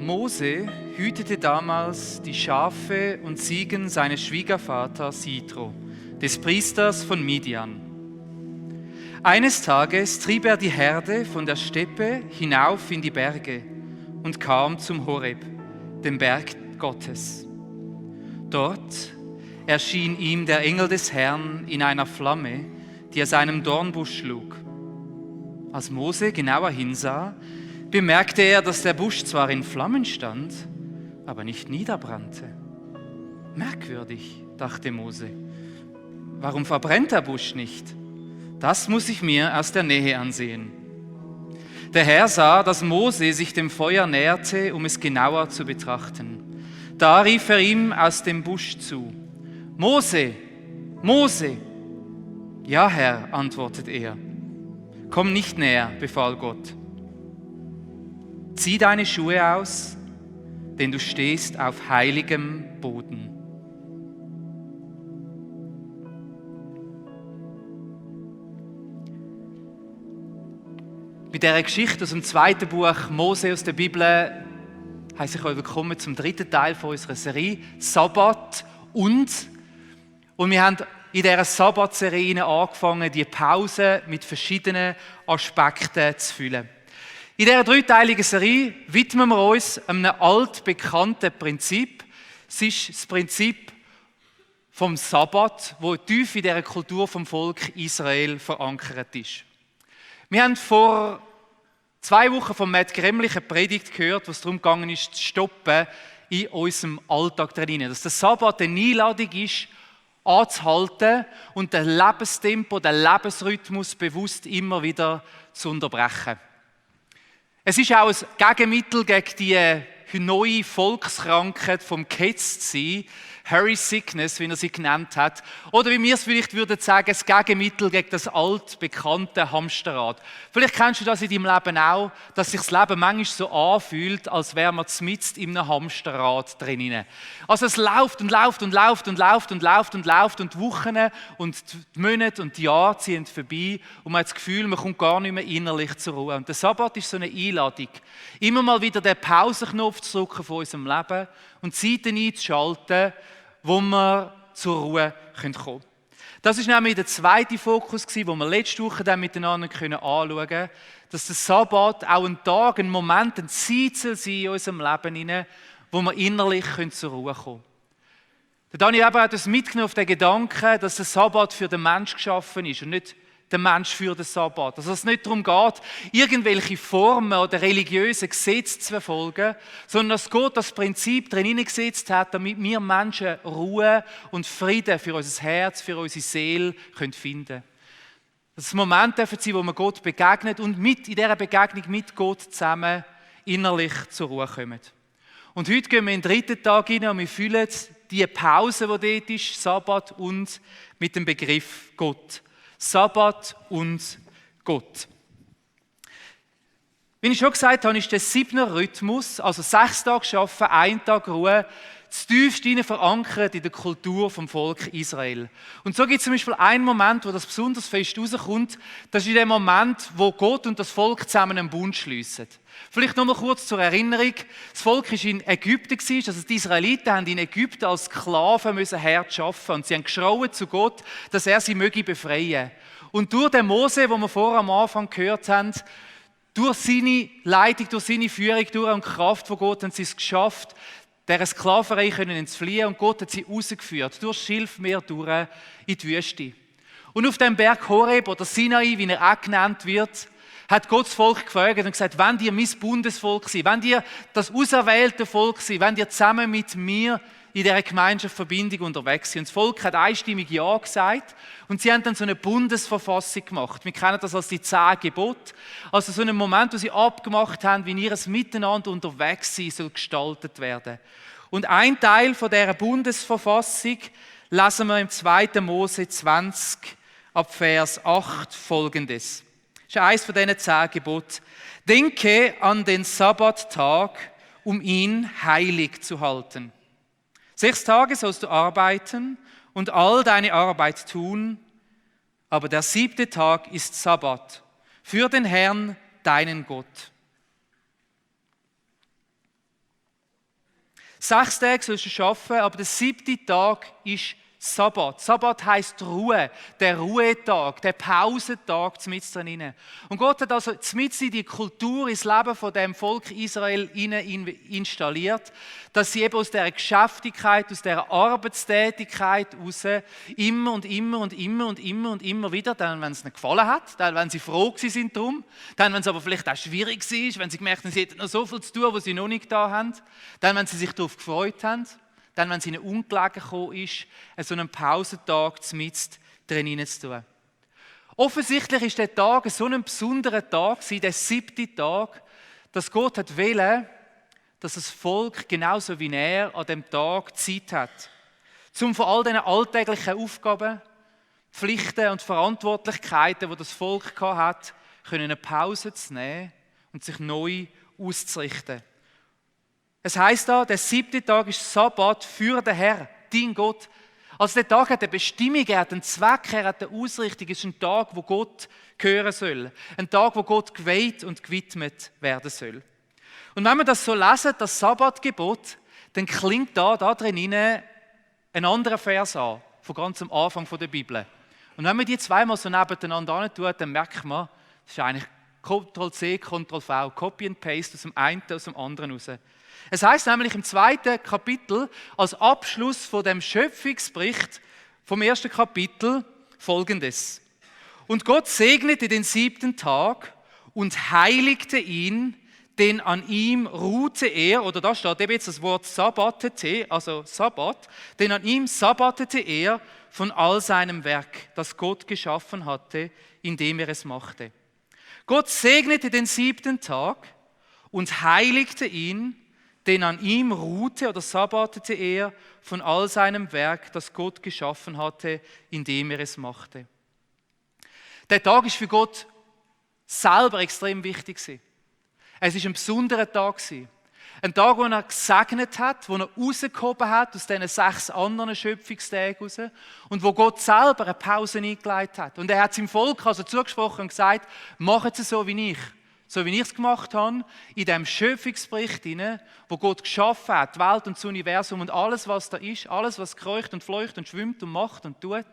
Mose hütete damals die Schafe und Ziegen seines Schwiegervaters Jitro, des Priesters von Midian. Eines Tages trieb er die Herde von der Steppe hinauf in die Berge und kam zum Horeb, dem Berg Gottes. Dort erschien ihm der Engel des Herrn in einer Flamme, die aus einem Dornbusch schlug. Als Mose genauer hinsah, bemerkte er, dass der Busch zwar in Flammen stand, aber nicht niederbrannte. Merkwürdig, dachte Mose. Warum verbrennt der Busch nicht? Das muss ich mir aus der Nähe ansehen. Der Herr sah, dass Mose sich dem Feuer näherte, um es genauer zu betrachten. Da rief er ihm aus dem Busch zu: Mose, Mose! Ja, Herr, antwortet er. Komm nicht näher, befahl Gott. Zieh deine Schuhe aus, denn du stehst auf heiligem Boden. Bei dieser Geschichte aus dem 2. Buch Mose aus der Bibel heisse ich euch willkommen zum 3. Teil von unserer Serie Sabbat und wir haben in dieser Sabbatserie angefangen, die Pause mit verschiedenen Aspekten zu füllen. In dieser 3-teiligen Serie widmen wir uns einem altbekannten Prinzip. Es ist das Prinzip vom Sabbat, das tief in dieser Kultur vom Volk Israel verankert ist. Wir haben vor 2 Wochen von Matt Gremlich eine Predigt gehört, wo es darum gegangen ist, zu stoppen in unserem Alltag drin. Dass der Sabbat eine Einladung ist, anzuhalten und den Lebenstempo, den Lebensrhythmus bewusst immer wieder zu unterbrechen. Es ist auch ein Gegenmittel gegen die neue Volkskrankheit vom Gehetztsein, Hurry Sickness, wie er sie genannt hat. Oder wie wir es vielleicht würden sagen, ein Gegenmittel gegen das altbekannte Hamsterrad. Vielleicht kennst du das in deinem Leben auch, dass sich das Leben manchmal so anfühlt, als wäre man mitten in einem Hamsterrad drin. Also es läuft und läuft und läuft und läuft und läuft und läuft und die Wochen und die Monate und die Jahre ziehen vorbei und man hat das Gefühl, man kommt gar nicht mehr innerlich zur Ruhe. Und der Sabbat ist so eine Einladung, immer mal wieder den Pausenknopf zu drücken von unserem Leben und Zeiten einzuschalten, wo wir zur Ruhe kommen können. Das ist nämlich der zweite Fokus, den wir letzte Woche dann miteinander anschauen können, dass der Sabbat auch ein Tag, ein Moment, ein Zeit soll sein in unserem Leben, wo wir innerlich zur Ruhe kommen können. Der Daniel Eber hat uns mitgenommen auf den Gedanken, dass der Sabbat für den Mensch geschaffen ist und nicht der Mensch für den Sabbat. Also dass es nicht darum geht, irgendwelche Formen oder religiöse Gesetze zu verfolgen, sondern dass Gott das Prinzip drin gesetzt hat, damit wir Menschen Ruhe und Frieden für unser Herz, für unsere Seele finden können. Dass es Momente sein, wo wir Gott begegnen und in dieser Begegnung mit Gott zusammen innerlich zur Ruhe kommen. Und heute gehen wir in den 3. Tag hinein und wir fühlen die Pause, die dort ist, Sabbat und mit dem Begriff Gott. Sabbat und Gott. Wie ich schon gesagt habe, ist der 7. Rhythmus, also 6 Tage arbeiten, 1 Tag Ruhe, das tiefst verankert in der Kultur vom Volk Israel. Und so gibt es zum Beispiel einen Moment, wo das besonders fest rauskommt. Das ist der Moment, wo Gott und das Volk zusammen einen Bund schliessen. Vielleicht noch mal kurz zur Erinnerung. Das Volk war in Ägypten, also die Israeliten haben in Ägypten als Sklaven hart arbeiten und sie haben geschrauen zu Gott, dass er sie befreien möge. Und durch den Mose, den wir vorher am Anfang gehört haben, durch seine Leitung, durch seine Führung, durch die Kraft von Gott haben sie es geschafft, dieser Sklaverei zu entfliehen und Gott hat sie rausgeführt, durch das Schilfmeer durch in die Wüste. Und auf dem Berg Horeb oder Sinai, wie er auch genannt wird, hat Gott das Volk gefragt und gesagt, wenn ihr mein Bundesvolk seid, wenn ihr das auserwählte Volk seid, wenn ihr zusammen mit mir in dieser Gemeinschaftsverbindung unterwegs seid. Und das Volk hat einstimmig Ja gesagt und sie haben dann so eine Bundesverfassung gemacht. Wir kennen das als die 10 Gebote. Also so einen Moment, wo sie abgemacht haben, wie ihr Miteinander unterwegs sein soll gestaltet werden. Und ein Teil von dieser Bundesverfassung lesen wir im 2. Mose 20 ab Vers 8 folgendes. Das ist eines von diesen 10 Geboten. Denke an den Sabbattag, um ihn heilig zu halten. 6 Tage sollst du arbeiten und all deine Arbeit tun, aber der 7. Tag ist Sabbat für den Herrn, deinen Gott. 6 Tage sollst du arbeiten, aber der 7. Tag ist Sabbat. Sabbat heisst Ruhe, der Ruhetag, der Pausentag mitten drin. Und Gott hat also mitten die Kultur ins Leben von dem Volk Israel installiert, dass sie eben aus dieser Geschäftigkeit, aus dieser Arbeitstätigkeit raus immer wieder, dann wenn es ihnen gefallen hat, dann wenn sie froh sind drum, dann wenn es aber vielleicht auch schwierig war, wenn sie gemerkt haben, sie hätten noch so viel zu tun, was sie noch nicht da haben, dann wenn sie sich darauf gefreut haben, dann, wenn es ihnen ungelegen gekommen ist, so einen Pausentag mitten drin zu tun. Offensichtlich ist der Tag so ein besonderer Tag, der 7. Tag, dass Gott wollte, dass das Volk genauso wie er an dem Tag Zeit hat, um von all diesen alltäglichen Aufgaben, Pflichten und Verantwortlichkeiten, die das Volk hatte, eine Pause zu nehmen und sich neu auszurichten. Es heisst da, der 7. Tag ist Sabbat für den Herr, dein Gott. Also der Tag hat eine Bestimmung, er hat einen Zweck, er hat eine Ausrichtung. Es ist ein Tag, wo Gott gehören soll. Ein Tag, wo Gott geweiht und gewidmet werden soll. Und wenn wir das so lesen, das Sabbatgebot, dann klingt da drin ein anderer Vers an, von ganz am Anfang der Bibel. Und wenn man die zweimal so nebeneinander an tut, dann merkt man, das ist eigentlich Ctrl-C, Ctrl-V, Copy and Paste aus dem einen aus dem anderen raus. Es heisst nämlich im 2. Kapitel, als Abschluss von dem Schöpfungsbericht vom 1. Kapitel, Folgendes. Und Gott segnete den 7. Tag und heiligte ihn, denn an ihm ruhte er, oder da steht eben jetzt das Wort sabbatete, also Sabbat, denn an ihm sabbatete er von all seinem Werk, das Gott geschaffen hatte, indem er es machte. Gott segnete den 7. Tag und heiligte ihn, denn an ihm ruhte oder sabbatete er von all seinem Werk, das Gott geschaffen hatte, indem er es machte. Der Tag ist für Gott selber extrem wichtig. Es ist ein besonderer Tag. Ein Tag, den er gesegnet hat, den er rausgehoben hat aus diesen 6 anderen Schöpfungstagen raus und wo Gott selber eine Pause eingeleitet hat. Und er hat seinem Volk also zugesprochen und gesagt, macht es so wie ich. So wie ich es gemacht habe, in diesem Schöpfungsbericht, wo Gott geschaffen hat, die Welt und das Universum und alles, was da ist, alles, was kreucht und fleucht und schwimmt und macht und tut.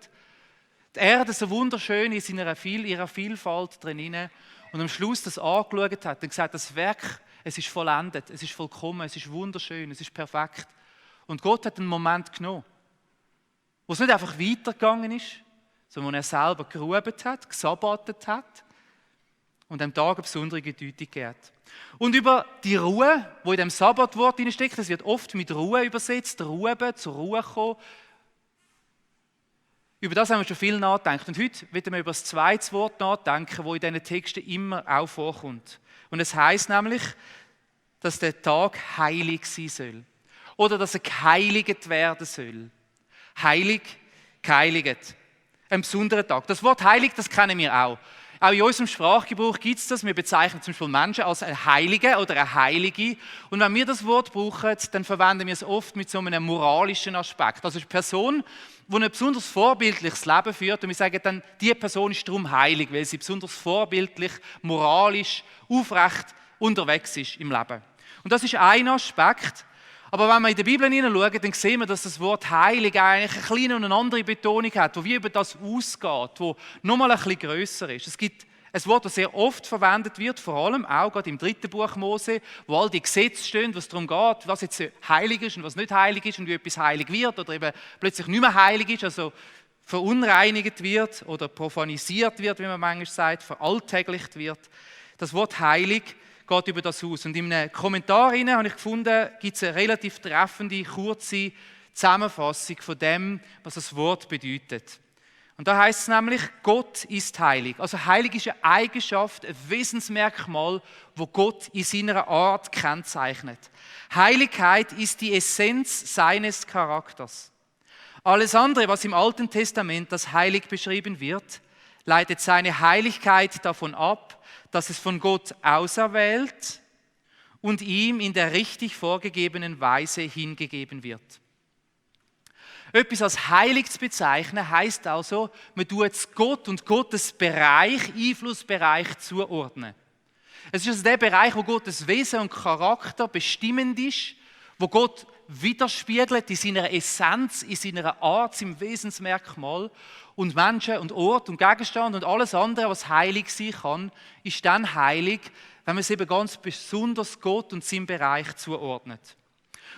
Die Erde so wunderschön in ihrer Vielfalt drin und am Schluss das angeschaut hat und gesagt, das Werk, es ist vollendet, es ist vollkommen, es ist wunderschön, es ist perfekt. Und Gott hat einen Moment genommen, wo es nicht einfach weitergegangen ist, sondern wo er selber geruhen hat, gesabbatet hat, und dem Tag eine besondere Bedeutung gibt. Und über die Ruhe, die in dem Sabbatwort steckt, das wird oft mit Ruhe übersetzt, Ruhe, zur Ruhe kommen. Über das haben wir schon viel nachgedacht. Und heute werden wir über das zweite Wort nachdenken, das in diesen Texten immer auch vorkommt. Und es heisst nämlich, dass der Tag heilig sein soll. Oder dass er geheiligt werden soll. Heilig, geheiligt. Ein besonderer Tag. Das Wort heilig, das kennen wir auch. Auch in unserem Sprachgebrauch gibt es das. Wir bezeichnen zum Beispiel Menschen als ein Heilige oder eine Heilige. Und wenn wir das Wort brauchen, dann verwenden wir es oft mit so einem moralischen Aspekt. Also eine Person, die ein besonders vorbildliches Leben führt. Und wir sagen dann, diese Person ist darum heilig, weil sie besonders vorbildlich, moralisch, aufrecht unterwegs ist im Leben. Und das ist ein Aspekt. Aber wenn wir in der Bibel hineinschauen, dann sehen wir, dass das Wort heilig eigentlich eine kleine und eine andere Betonung hat, die wie über das ausgeht, die nochmal ein bisschen grösser ist. Es gibt ein Wort, das sehr oft verwendet wird, vor allem auch gerade im 3. Buch Mose, wo all die Gesetze stehen, was darum geht, was jetzt heilig ist und was nicht heilig ist und wie etwas heilig wird oder eben plötzlich nicht mehr heilig ist, also verunreinigt wird oder profanisiert wird, wie man manchmal sagt, veralltäglicht wird. Das Wort heilig geht über das aus. Und in einem Kommentar habe ich gefunden, gibt es eine relativ treffende, kurze Zusammenfassung von dem, was das Wort bedeutet. Und da heißt es nämlich, Gott ist heilig. Also heilig ist eine Eigenschaft, ein Wesensmerkmal, wo Gott in seiner Art kennzeichnet. Heiligkeit ist die Essenz seines Charakters. Alles andere, was im Alten Testament als heilig beschrieben wird, leitet seine Heiligkeit davon ab, dass es von Gott auserwählt und ihm in der richtig vorgegebenen Weise hingegeben wird. Etwas als heilig zu bezeichnen, heisst also, man tut es Gott und Gottes Bereich, Einflussbereich zuordnen. Es ist also der Bereich, wo Gottes Wesen und Charakter bestimmend ist, wo Gott widerspiegelt in seiner Essenz, in seiner Art, seinem Wesensmerkmal. Und Menschen und Ort und Gegenstand und alles andere, was heilig sein kann, ist dann heilig, wenn man es eben ganz besonders Gott und seinem Bereich zuordnet.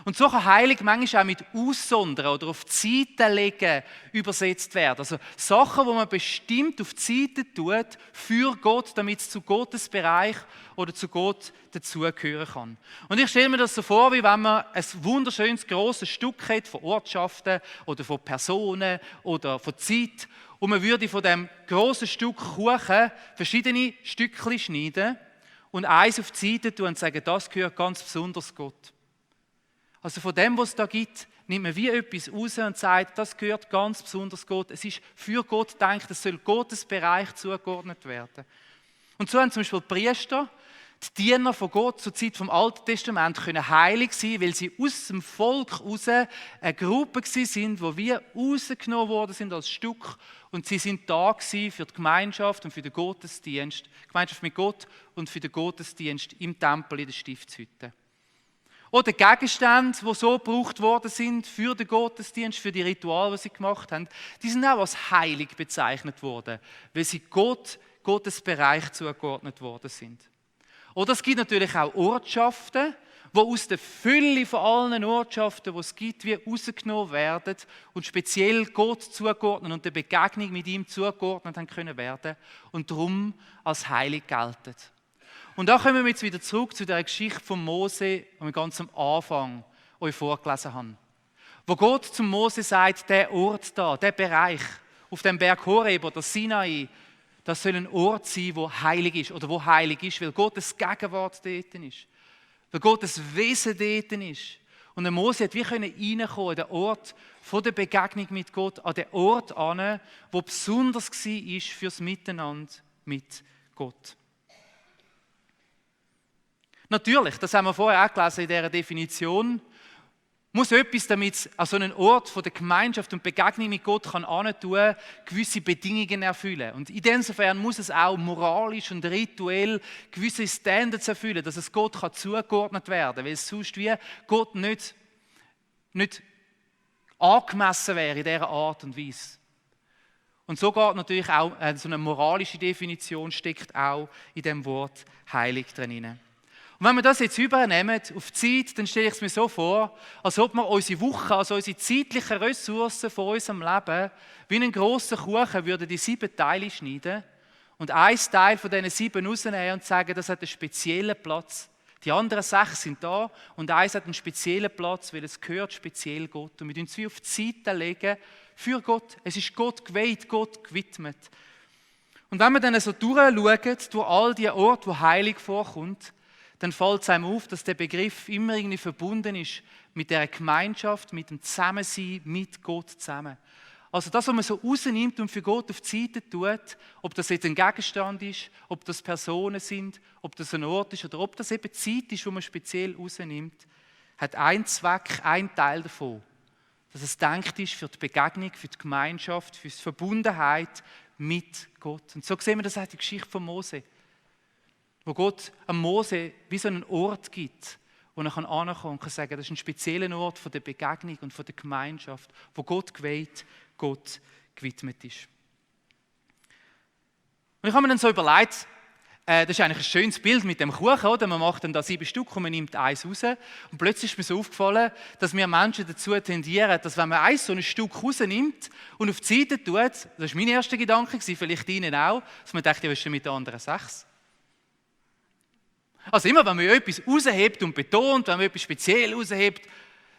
Und so kann heilig manchmal auch mit aussondern oder auf die Seite legen übersetzt werden. Also Sachen, die man bestimmt auf die Seite tut für Gott, damit es zu Gottes Bereich oder zu Gott dazugehören kann. Und ich stelle mir das so vor, wie wenn man ein wunderschönes, grosses Stück hat von Ortschaften oder von Personen oder von Zeit und man würde von diesem grossen Stück Kuchen verschiedene Stückchen schneiden und eins auf die Seite tun und sagen, das gehört ganz besonders Gott. Also von dem, was es da gibt, nimmt man wie etwas raus und sagt, das gehört ganz besonders Gott. Es ist für Gott gedacht, es soll Gottes Bereich zugeordnet werden. Und so haben zum Beispiel die Priester, die Diener von Gott zur Zeit vom Alten Testament können heilig sein, weil sie aus dem Volk heraus eine Gruppe sind, die wie rausgenommen worden sind als Stück und sie sind da gewesen für die Gemeinschaft und für den Gottesdienst, Gemeinschaft mit Gott und für den Gottesdienst im Tempel in der Stiftshütte. Oder Gegenstände, die so gebraucht worden sind für den Gottesdienst, für die Rituale, die sie gemacht haben, die sind auch als heilig bezeichnet worden, weil sie Gottes Bereich zugeordnet worden sind. Oder es gibt natürlich auch Ortschaften, die aus der Fülle von allen Ortschaften, die es gibt, wie rausgenommen werden und speziell Gott zugeordnet und der Begegnung mit ihm zugeordnet haben können werden und darum als heilig gelten. Und da kommen wir jetzt wieder zurück zu der Geschichte von Mose, die wir ganz am Anfang euch vorgelesen haben. Wo Gott zum Mose sagt, der Ort da, der Bereich auf dem Berg Horeb oder Sinai, das soll ein Ort sein, wo heilig ist oder wo heilig ist, weil Gottes Gegenwart dort ist, weil Gottes Wesen dort ist. Und der Mose hat wie reinkommen in den Ort von der Begegnung mit Gott, an den Ort an, wo besonders war fürs Miteinander mit Gott. Natürlich, das haben wir vorher auch gelesen in dieser Definition, muss etwas, damit es an so einen Ort von der Gemeinschaft und Begegnung mit Gott kann antun, gewisse Bedingungen erfüllen. Und insofern muss es auch moralisch und rituell gewisse Standards erfüllen, dass es Gott kann zugeordnet werden kann, weil es sonst wie Gott nicht angemessen wäre in dieser Art und Weise. Und so geht natürlich auch so eine moralische Definition steckt auch in dem Wort heilig drin. Und wenn wir das jetzt übernehmen auf die Zeit, dann stelle ich es mir so vor, als ob wir unsere Woche, also unsere zeitlichen Ressourcen von unserem Leben, wie einen grossen Kuchen würden die 7 Teile schneiden und ein Teil von diesen 7 rausnehmen und sagen, das hat einen speziellen Platz. Die anderen 6 sind da und eins hat einen speziellen Platz, weil es gehört speziell Gott. Und wir legen es wie auf die Seite legen für Gott. Es ist Gott geweiht, Gott gewidmet. Und wenn wir dann so durchschauen, durch all die Orte, wo heilig vorkommt, dann fällt es einem auf, dass der Begriff immer irgendwie verbunden ist mit der Gemeinschaft, mit dem Zusammensein, mit Gott zusammen. Also das, was man so rausnimmt und für Gott auf die Seite tut, ob das jetzt ein Gegenstand ist, ob das Personen sind, ob das ein Ort ist oder ob das eben Zeit ist, wo man speziell rausnimmt, hat einen Zweck, einen Teil davon. Dass es gedacht ist für die Begegnung, für die Gemeinschaft, für die Verbundenheit mit Gott. Und so sehen wir das auch in der Geschichte von Mose. Wo Gott am Mose wie so einen Ort gibt, wo er ankommen kann und kann sagen, das ist ein spezieller Ort von der Begegnung und von der Gemeinschaft, wo Gott geweiht, Gott gewidmet ist. Und ich habe mir dann so überlegt, das ist eigentlich ein schönes Bild mit dem Kuchen, oder? Man macht dann da 7 Stück und man nimmt eins raus. Und plötzlich ist mir so aufgefallen, dass wir Menschen dazu tendieren, dass wenn man so ein Stück rausnimmt und auf die Seite tut, das war mein erster Gedanke, vielleicht Ihnen auch, dass man denkt, ja, was ist denn mit den anderen 6? Also immer, wenn man etwas raushebt und betont, wenn man etwas speziell raushebt,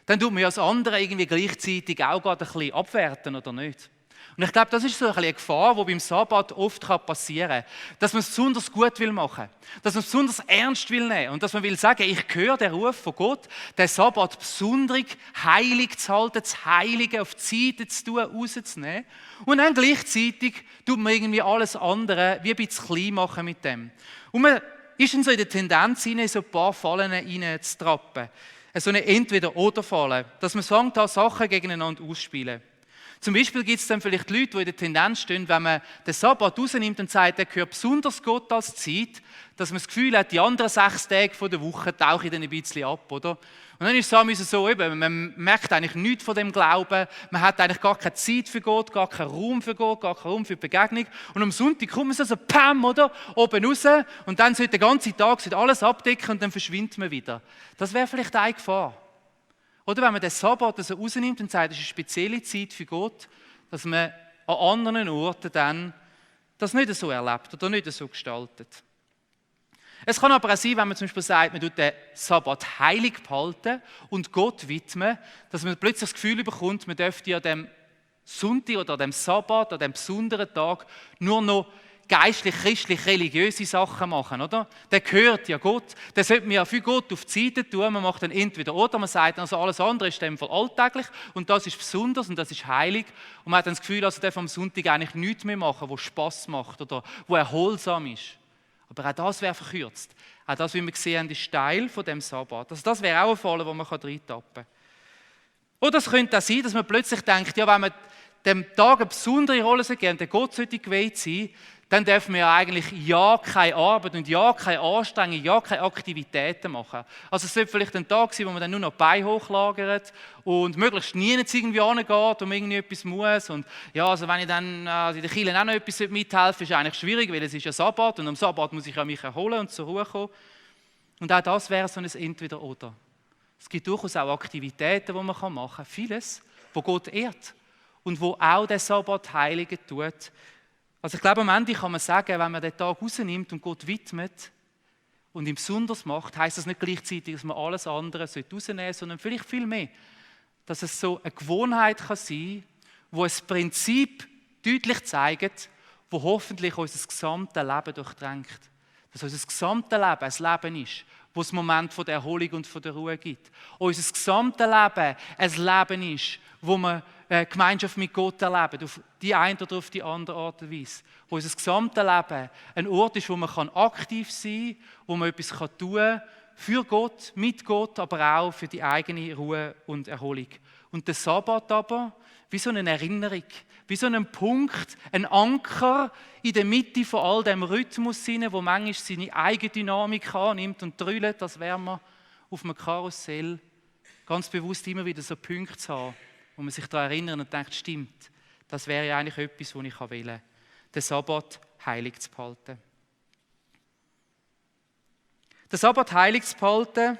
dann tut man ja das andere irgendwie gleichzeitig auch gerade ein bisschen abwerten, oder nicht? Und ich glaube, das ist so ein bisschen eine Gefahr, die beim Sabbat oft passieren kann. Dass man es besonders gut machen will, dass man es besonders ernst nehmen will und dass man will sagen, ich höre den Ruf von Gott, den Sabbat besonders heilig zu halten, das Heilige auf die Seite zu tun, rauszunehmen. Und dann gleichzeitig tut man irgendwie alles andere wie ein bisschen klein machen mit dem. Und man ist dann so in der Tendenz, in so ein paar Fallen reinzutrappen. So eine Entweder-oder-Falle, dass man sagt, da Sachen gegeneinander ausspielen. Zum Beispiel gibt es dann vielleicht Leute, die in der Tendenz stehen, wenn man den Sabbat rausnimmt und sagt, der gehört besonders Gott als Zeit, dass man das Gefühl hat, die anderen 6 Tage der Woche tauchen dann ein bisschen ab, oder? Und dann ist es so, eben, man merkt eigentlich nichts von dem Glauben, man hat eigentlich gar keine Zeit für Gott, gar keinen Raum für Gott, gar keinen Raum für die Begegnung. Und am Sonntag kommt man so pam, oder? Oben raus und dann sollte der ganze Tag alles abdecken und dann verschwindet man wieder. Das wäre vielleicht eine Gefahr. Oder wenn man den Sabbat so rausnimmt und sagt, das ist eine spezielle Zeit für Gott, dass man an anderen Orten dann das nicht so erlebt oder nicht so gestaltet. Es kann aber auch sein, wenn man zum Beispiel sagt, man tut den Sabbat heilig behalten und Gott widmen, dass man plötzlich das Gefühl bekommt, man dürfte an dem Sonntag oder an dem Sabbat, an dem besonderen Tag nur noch geistlich, christlich, religiöse Sachen machen, oder? Der gehört ja Gott, der sollte man ja für Gott auf die Seite tun, man macht dann entweder oder, man sagt, also alles andere ist in dem Fall alltäglich und das ist besonders und das ist heilig und man hat dann das Gefühl, also darf am Sonntag eigentlich nichts mehr machen, wo Spass macht oder wo erholsam ist. Aber auch das wäre verkürzt. Auch das, wie wir gesehen haben, ist Teil von dem Sabbat. Also das wäre auch ein Fall, wo man reintappen kann. Oder es könnte auch sein, dass man plötzlich denkt, ja, wenn man dem Tag eine besondere Rolle geben, der Gott sollte geweiht sein, dann dürfen wir ja eigentlich ja keine Arbeit und ja keine Anstrengung, ja keine Aktivitäten machen. Also es sollte vielleicht ein Tag sein, wo man dann nur noch die Beine hochlagert und möglichst nie irgendwie hingeht, wo man irgendwie etwas muss. Und ja, also wenn ich dann in der Kirche auch noch etwas mithelfen ist eigentlich schwierig, weil es ist ja Sabbat und am Sabbat muss ich ja mich erholen und zur Ruhe kommen. Und auch das wäre so ein Entweder-Oder. Es gibt durchaus auch Aktivitäten, die man machen kann, vieles, wo Gott ehrt und wo auch der Sabbat heiligen tut. Also ich glaube, am Ende kann man sagen, wenn man den Tag rausnimmt und Gott widmet und ihm besonders macht, heisst das nicht gleichzeitig, dass man alles andere rausnehmen sollte, sondern vielleicht viel mehr, dass es so eine Gewohnheit kann sein, wo ein Prinzip deutlich zeigt, wo hoffentlich unser gesamtes Leben durchdrängt. Dass unser gesamtes Leben ein Leben ist, wo es Moment von der Erholung und von der Ruhe gibt. Unser gesamtes Leben ein Leben ist, wo wir Gemeinschaft mit Gott erleben, auf die eine oder auf die andere Art und Weise. Wo unser gesamtes Leben ein Ort ist, wo man aktiv sein kann, wo man etwas tun kann für Gott, mit Gott, aber auch für die eigene Ruhe und Erholung. Und der Sabbat aber, wie so eine Erinnerung, wie so ein Punkt, ein Anker in der Mitte von all dem Rhythmus, wo manchmal seine eigene Dynamik annimmt und drüllt, als wäre man auf einem Karussell, ganz bewusst immer wieder so Punkte zu haben, wo man sich daran erinnert und denkt, stimmt, das wäre ja eigentlich etwas, was ich wählen kann, den Sabbat heilig zu behalten. Den Sabbat heilig zu behalten,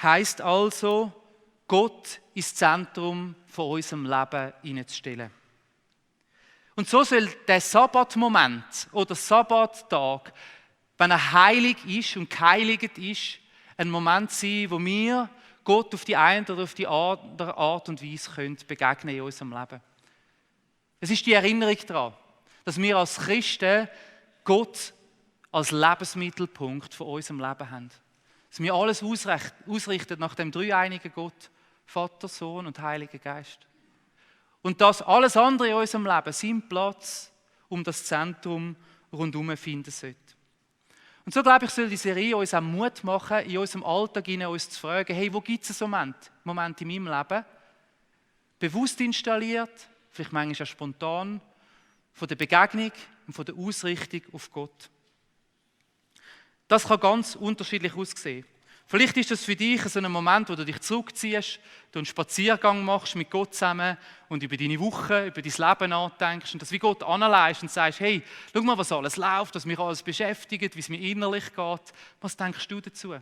heisst also, Gott ins Zentrum von unserem Leben hineinzustellen. Und so soll der Sabbatmoment oder Sabbattag, wenn er heilig ist und geheiligt ist, ein Moment sein, wo wir Gott auf die eine oder auf die andere Art und Weise begegnen in unserem Leben. Es ist die Erinnerung daran, dass wir als Christen Gott als Lebensmittelpunkt von unserem Leben haben. Dass wir alles ausrichten nach dem dreieinigen Gott, Vater, Sohn und Heiliger Geist. Und dass alles andere in unserem Leben seinen Platz um das Zentrum rundherum finden sollte. Und so, glaube ich, soll die Serie uns auch Mut machen, in unserem Alltag uns zu fragen, hey, wo gibt es einen Moment in meinem Leben, bewusst installiert, vielleicht manchmal auch spontan, von der Begegnung und von der Ausrichtung auf Gott. Das kann ganz unterschiedlich aussehen. Vielleicht ist das für dich so ein Moment, wo du dich zurückziehst, du einen Spaziergang machst mit Gott zusammen und über deine Woche, über dein Leben nachdenkst und das wie Gott anleitest und sagst, hey, schau mal, was alles läuft, was mich alles beschäftigt, wie es mir innerlich geht. Was denkst du dazu?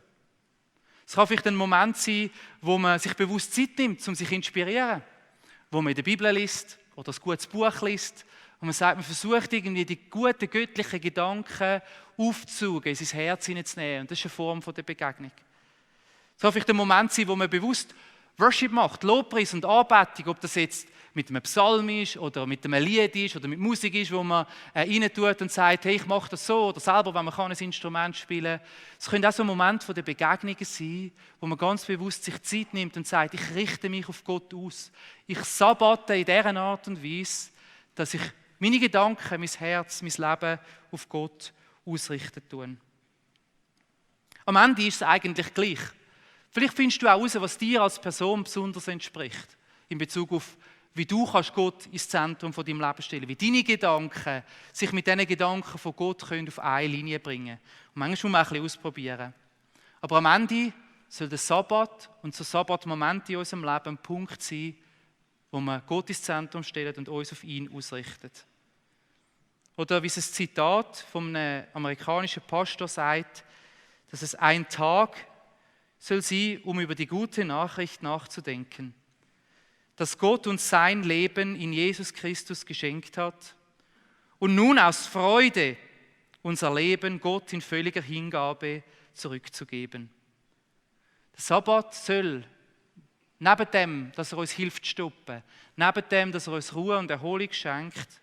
Es kann vielleicht ein Moment sein, wo man sich bewusst Zeit nimmt, um sich zu inspirieren, wo man in der Bibel liest oder ein gutes Buch liest und man sagt, man versucht irgendwie die guten göttlichen Gedanken aufzusaugen, in sein Herz hineinzunehmen und das ist eine Form der Begegnung. Es kann vielleicht ein Moment sein, wo man bewusst Worship macht, Lobpreis und Anbetung, ob das jetzt mit einem Psalm ist oder mit einem Lied ist oder mit Musik ist, wo man rein tut und sagt, hey, ich mache das so oder selber, wenn man kann, ein Instrument spielen kann. Es können auch so Momente der Begegnungen sein, wo man ganz bewusst sich Zeit nimmt und sagt, ich richte mich auf Gott aus. Ich sabbate in dieser Art und Weise, dass ich meine Gedanken, mein Herz, mein Leben auf Gott ausrichten tue. Am Ende ist es eigentlich gleich. Vielleicht findest du auch heraus, was dir als Person besonders entspricht, in Bezug auf wie du kannst Gott ins Zentrum von deinem Leben stellen, wie deine Gedanken sich mit diesen Gedanken von Gott können auf eine Linie bringen. Und manchmal muss man auch ein bisschen ausprobieren. Aber am Ende soll der Sabbat und so Sabbatmomente in unserem Leben ein Punkt sein, wo wir Gott ins Zentrum stellen und uns auf ihn ausrichten. Oder wie es ein Zitat von einem amerikanischen Pastor sagt, dass es ein Tag soll sein, um über die gute Nachricht nachzudenken, dass Gott uns sein Leben in Jesus Christus geschenkt hat und nun aus Freude unser Leben Gott in völliger Hingabe zurückzugeben. Der Sabbat soll, neben dem, dass er uns hilft zu stoppen, neben dem, dass er uns Ruhe und Erholung schenkt,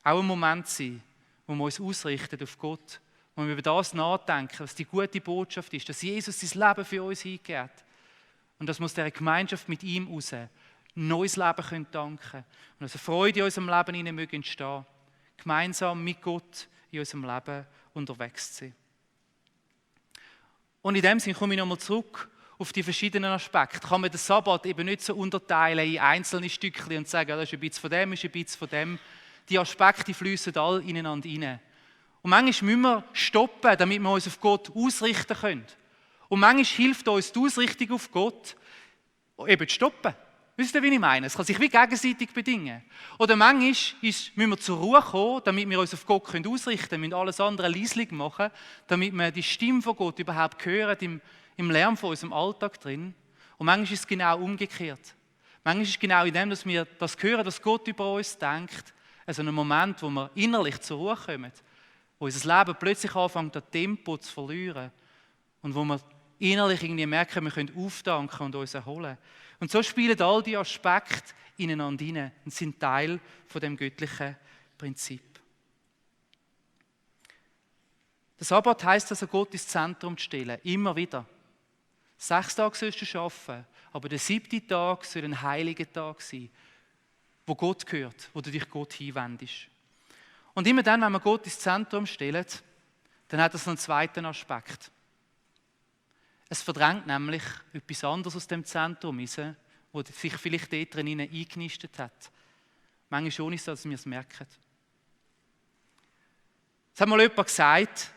auch ein Moment sein, wo wir uns ausrichten auf Gott, wo wir über das nachdenken, was die gute Botschaft ist, dass Jesus sein Leben für uns hingegeben hat und dass wir aus dieser Gemeinschaft mit ihm raus ein neues Leben danken können und dass eine Freude in unserem Leben entstehen möge, gemeinsam mit Gott in unserem Leben unterwegs zu sein. Und in dem Sinne komme ich nochmal zurück auf die verschiedenen Aspekte. Kann man den Sabbat eben nicht so unterteilen in einzelne Stückchen und sagen, das ist ein bisschen von dem, ist ein bisschen von dem. Die Aspekte fließen alle ineinander rein. Und manchmal müssen wir stoppen, damit wir uns auf Gott ausrichten können. Und manchmal hilft uns die Ausrichtung auf Gott, eben zu stoppen. Wisst ihr, wie ich meine? Es kann sich wie gegenseitig bedingen. Oder manchmal müssen wir zur Ruhe kommen, damit wir uns auf Gott ausrichten können. Wir müssen alles andere leislich machen, damit wir die Stimme von Gott überhaupt hören im Lärm von unserem Alltag drin. Und manchmal ist es genau umgekehrt. Manchmal ist es genau in dem, dass wir das hören, dass Gott über uns denkt, also ein Moment, wo wir innerlich zur Ruhe kommen, wo unser Leben plötzlich anfängt, das Tempo zu verlieren und wo wir innerlich irgendwie merken, wir können auftanken und uns erholen. Und so spielen all die Aspekte ineinander hinein und sind Teil von dem göttlichen Prinzip. Der Sabbat heisst also, Gott ins Zentrum zu stellen, immer wieder. 6 Tage sollst du arbeiten, aber der 7. Tag soll ein heiliger Tag sein, wo Gott gehört, wo du dich Gott hinwendest. Und immer dann, wenn wir Gott ins Zentrum stellen, dann hat das noch einen zweiten Aspekt. Es verdrängt nämlich etwas anderes aus dem Zentrum, das sich vielleicht dort drin eingenistet hat. Manchmal ohne, dass wir es merken. Es hat mal jemand gesagt,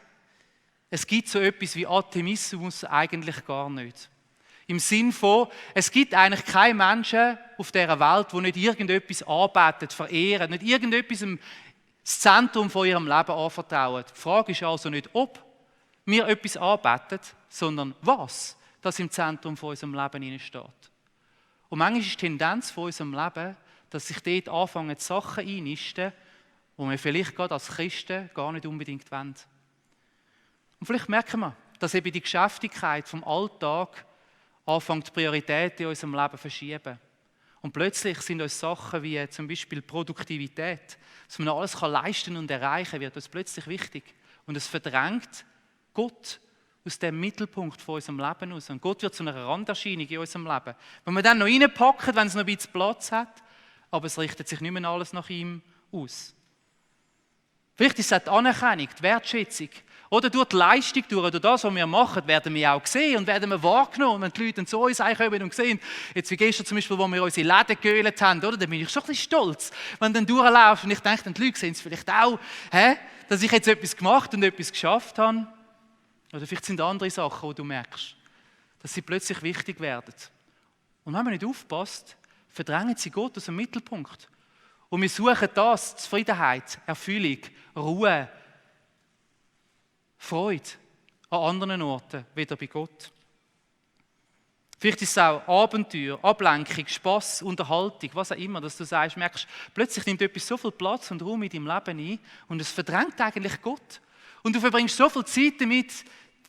es gibt so etwas wie Atheismus eigentlich gar nicht. Im Sinn von, es gibt eigentlich keine Menschen auf dieser Welt, die nicht irgendetwas anbeten, verehren, nicht irgendetwas das Zentrum von ihrem Leben anvertrauen. Die Frage ist also nicht, ob wir etwas anbeten, sondern was das im Zentrum von unserem Leben steht. Und manchmal ist die Tendenz von unserem Leben, dass sich dort anfangen, Sachen einnisten, die wir vielleicht gerade als Christen gar nicht unbedingt wollen. Und vielleicht merken wir, dass eben die Geschäftigkeit vom Alltag anfängt, die Prioritäten in unserem Leben zu verschieben. Und plötzlich sind uns Sachen wie zum Beispiel Produktivität, dass man alles leisten und erreichen kann, wird uns plötzlich wichtig. Und es verdrängt Gott aus dem Mittelpunkt von unserem Leben aus. Und Gott wird zu einer Randerscheinung in unserem Leben. Wenn wir dann noch reinpacken, wenn es noch ein bisschen Platz hat, aber es richtet sich nicht mehr alles nach ihm aus. Vielleicht ist es auch die Anerkennung, die Wertschätzung. Oder durch die Leistung, durch das, was wir machen, werden wir auch gesehen und werden wir wahrgenommen. Wenn die Leute zu uns kommen und sehen, jetzt wie gestern zum Beispiel, wo wir unsere Läden geölt haben, oder, dann bin ich schon ein bisschen stolz, wenn dann durchlaufen und ich denke, die Leute sehen es vielleicht auch, dass ich jetzt etwas gemacht und etwas geschafft habe. Oder vielleicht sind andere Sachen, die du merkst, dass sie plötzlich wichtig werden. Und wenn man nicht aufpasst, verdrängen sie Gott aus dem Mittelpunkt. Und wir suchen das, Zufriedenheit, Erfüllung, Ruhe, Freude an anderen Orten, weder bei Gott. Vielleicht ist es auch Abenteuer, Ablenkung, Spass, Unterhaltung, was auch immer, dass du sagst, merkst, plötzlich nimmt etwas so viel Platz und Raum in deinem Leben ein und es verdrängt eigentlich Gott. Und du verbringst so viel Zeit damit,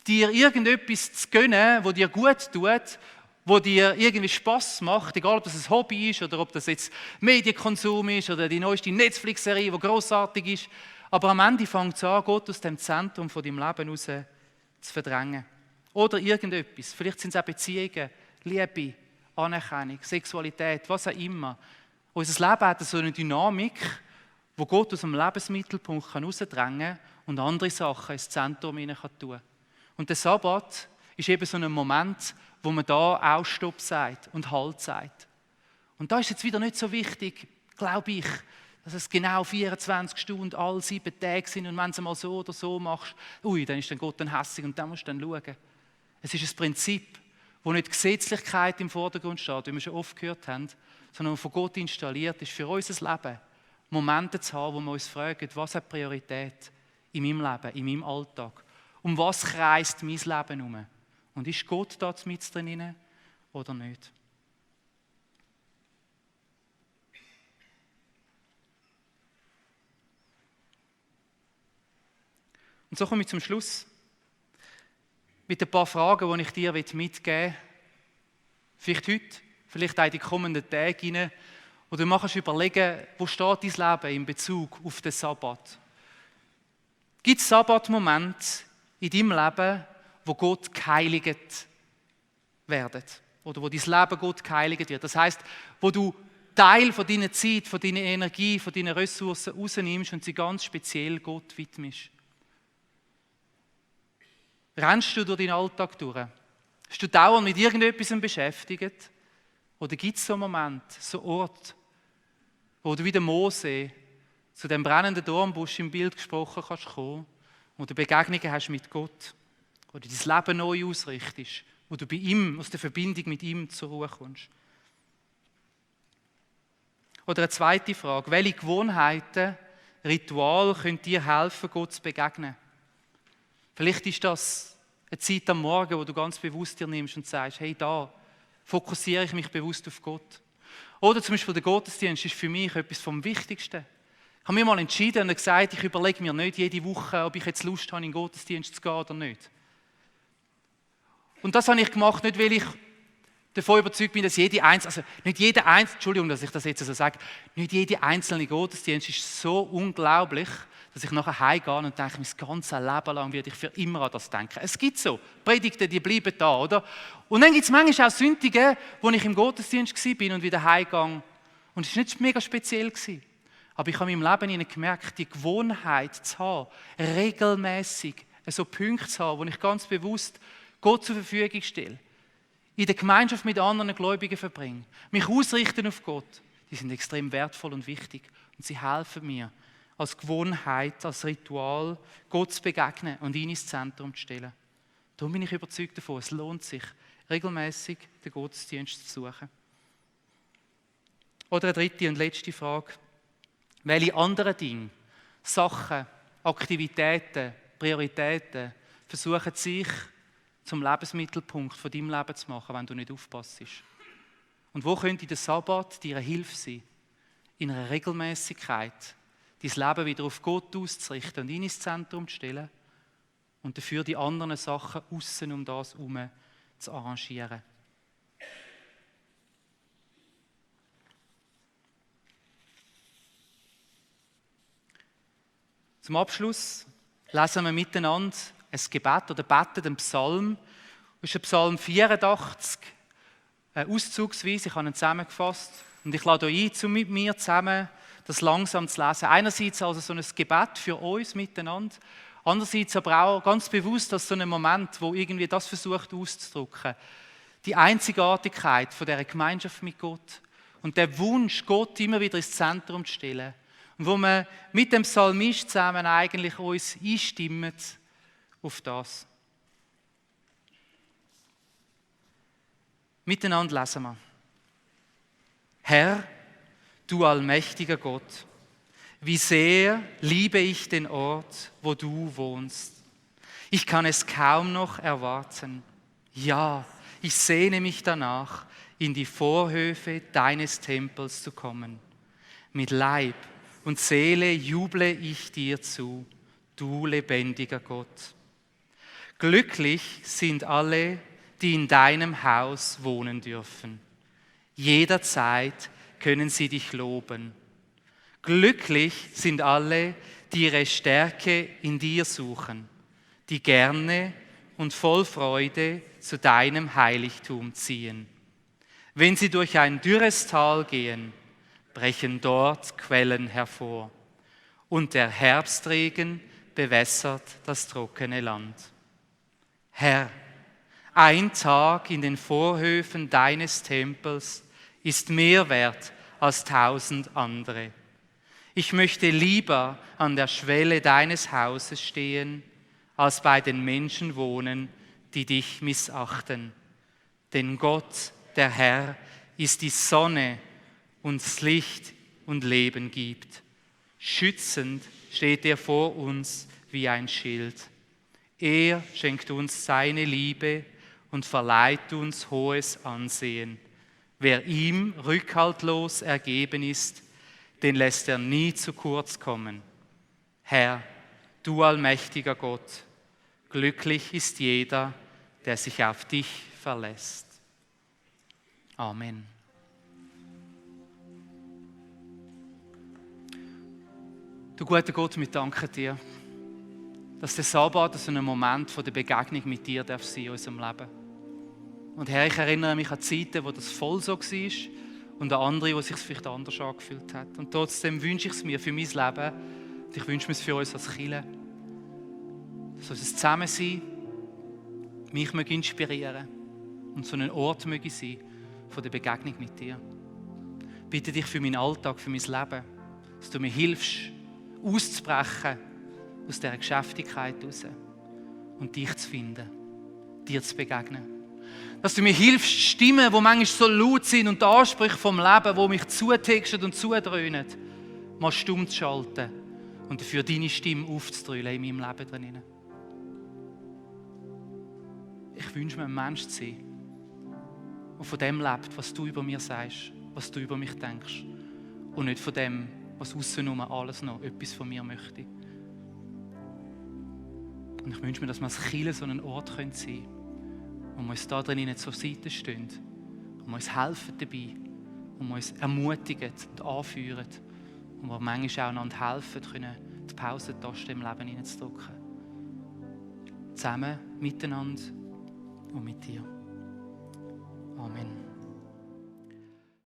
dir irgendetwas zu gönnen, das dir gut tut, wo dir irgendwie Spass macht, egal ob das ein Hobby ist oder ob das jetzt Medienkonsum ist oder die neueste Netflix-Serie, die grossartig ist. Aber am Ende fängt es an, Gott aus dem Zentrum von deinem Leben heraus zu verdrängen. Oder irgendetwas. Vielleicht sind es auch Beziehungen, Liebe, Anerkennung, Sexualität, was auch immer. Unser Leben hat so eine Dynamik, wo Gott aus dem Lebensmittelpunkt herausdrängen kann und andere Sachen ins Zentrum hinein tun kann. Und der Sabbat ist eben so ein Moment, wo man da auch Stopp sagt und Halt sagt. Und da ist jetzt wieder nicht so wichtig, glaube ich, dass es genau 24 Stunden, alle 7 Tage sind und wenn du es mal so oder so machst, dann ist dann Gott dann hässig und dann musst du dann schauen. Es ist ein Prinzip, wo nicht Gesetzlichkeit im Vordergrund steht, wie wir schon oft gehört haben, sondern von Gott installiert ist, für unser Leben Momente zu haben, wo wir uns fragen, was hat Priorität in meinem Leben, in meinem Alltag? Um was kreist mein Leben herum? Und ist Gott da mit drin oder nicht? Und so komme ich zum Schluss mit ein paar Fragen, die ich dir mitgeben will. Vielleicht heute, vielleicht auch in die kommenden Tage hinein. Wo du machst überlegen, wo steht dein Leben in Bezug auf den Sabbat? Gibt es Sabbatmomente in deinem Leben, wo Gott geheiligt wird? Oder wo dein Leben Gott geheiligt wird? Das heisst, wo du Teil von deiner Zeit, von deiner Energie, von deinen Ressourcen rausnimmst und sie ganz speziell Gott widmest. Rennst du durch deinen Alltag durch? Bist du dauernd mit irgendetwas beschäftigt? Oder gibt es so Momente, so Orte, wo du wie der Mose zu dem brennenden Dornbusch im Bild gesprochen kannst kommen, wo du Begegnungen hast mit Gott, wo du dein Leben neu ausrichtest, wo du bei ihm, aus der Verbindung mit ihm zur Ruhe kommst? Oder eine zweite Frage, welche Gewohnheiten, Rituale können dir helfen, Gott zu begegnen? Vielleicht ist das eine Zeit am Morgen, wo du ganz bewusst dir nimmst und sagst, hey, da fokussiere ich mich bewusst auf Gott. Oder zum Beispiel der Gottesdienst ist für mich etwas vom Wichtigsten. Ich habe mir mal entschieden und gesagt, ich überlege mir nicht jede Woche, ob ich jetzt Lust habe, in den Gottesdienst zu gehen oder nicht. Und das habe ich gemacht, nicht weil ich davon überzeugt bin, dass Entschuldigung, dass ich das jetzt so sage, nicht jeder einzelne Gottesdienst ist so unglaublich, dass ich nachher heimgehe und denke, mein ganzes Leben lang werde ich für immer an das denken. Es gibt so Predigten, die bleiben da, oder? Und dann gibt es manchmal auch Sündige, wo ich im Gottesdienst war und wieder heimgehe. Und es war nicht mega speziell. Aber ich habe in meinem Leben gemerkt, die Gewohnheit zu haben, regelmäßig so Punkte zu haben, wo ich ganz bewusst Gott zur Verfügung stelle, in der Gemeinschaft mit anderen Gläubigen verbringe, mich ausrichten auf Gott, die sind extrem wertvoll und wichtig. Und sie helfen mir, als Gewohnheit, als Ritual, Gott zu begegnen und ihn ins Zentrum zu stellen. Darum bin ich überzeugt davon, es lohnt sich, regelmäßig den Gottesdienst zu suchen. Oder eine dritte und letzte Frage. Welche anderen Dinge, Sachen, Aktivitäten, Prioritäten versuchen sich zum Lebensmittelpunkt von deinem Leben zu machen, wenn du nicht aufpasst? Und wo könnte der Sabbat dir eine Hilfe sein, in einer Regelmäßigkeit dein Leben wieder auf Gott auszurichten und ihn ins Zentrum zu stellen und dafür die anderen Sachen aussen um das herum zu arrangieren? Zum Abschluss lesen wir miteinander ein Gebet oder beten den Psalm. Das ist der Psalm 84, auszugsweise, ich habe ihn zusammengefasst. Und ich lade euch ein, mit mir zusammen das langsam zu lesen. Einerseits also so ein Gebet für uns miteinander, andererseits aber auch ganz bewusst als so ein Moment, wo irgendwie das versucht auszudrücken. Die Einzigartigkeit von dieser Gemeinschaft mit Gott und der Wunsch, Gott immer wieder ins Zentrum zu stellen. Und wo wir mit dem Psalmist zusammen eigentlich uns einstimmen auf das. Miteinander lesen wir. Herr, du allmächtiger Gott, wie sehr liebe ich den Ort, wo du wohnst. Ich kann es kaum noch erwarten. Ja, ich sehne mich danach, in die Vorhöfe deines Tempels zu kommen. Mit Leib und Seele juble ich dir zu, du lebendiger Gott. Glücklich sind alle, die in deinem Haus wohnen dürfen. Jederzeit können sie dich loben. Glücklich sind alle, die ihre Stärke in dir suchen, die gerne und voll Freude zu deinem Heiligtum ziehen. Wenn sie durch ein dürres Tal gehen, brechen dort Quellen hervor und der Herbstregen bewässert das trockene Land. Herr, ein Tag in den Vorhöfen deines Tempels ist mehr wert als 1000 andere. Ich möchte lieber an der Schwelle deines Hauses stehen, als bei den Menschen wohnen, die dich missachten. Denn Gott, der Herr, ist die Sonne, uns Licht und Leben gibt. Schützend steht er vor uns wie ein Schild. Er schenkt uns seine Liebe und verleiht uns hohes Ansehen. Wer ihm rückhaltlos ergeben ist, den lässt er nie zu kurz kommen. Herr, du allmächtiger Gott, glücklich ist jeder, der sich auf dich verlässt. Amen. Du guter Gott, wir danken dir, dass der Sabbat so ein Moment von der Begegnung mit dir darf sein in unserem Leben. Und Herr, ich erinnere mich an Zeiten, wo das voll so war und an andere, wo es sich vielleicht anders angefühlt hat. Und trotzdem wünsche ich es mir für mein Leben und ich wünsche mir es für uns als Kirche, dass unser Zusammensein mich inspirieren und so ein Ort möge sein von der Begegnung mit dir. Ich bitte dich für meinen Alltag, für mein Leben, dass du mir hilfst, auszubrechen aus dieser Geschäftigkeit heraus und dich zu finden, dir zu begegnen. Dass du mir hilfst, Stimmen, die manchmal so laut sind und die Ansprüche vom Leben, die mich zutexten und zudröhnen, mal stumm zu schalten und dafür deine Stimme aufzudrüllen in meinem Leben drin. Ich wünsche mir, ein Mensch zu sein, der von dem lebt, was du über mir sagst, was du über mich denkst und nicht von dem, was aussen alles noch etwas von mir möchte. Und ich wünsche mir, dass wir als Kirche so ein Ort sein können, wo wir uns da drinnen zur Seite stehen, wo wir uns helfen dabei, wo wir uns ermutigen und anführen und wo wir manchmal auch einander helfen können, die Pausentaste im Leben hineinzudrücken. Zusammen, miteinander und mit dir.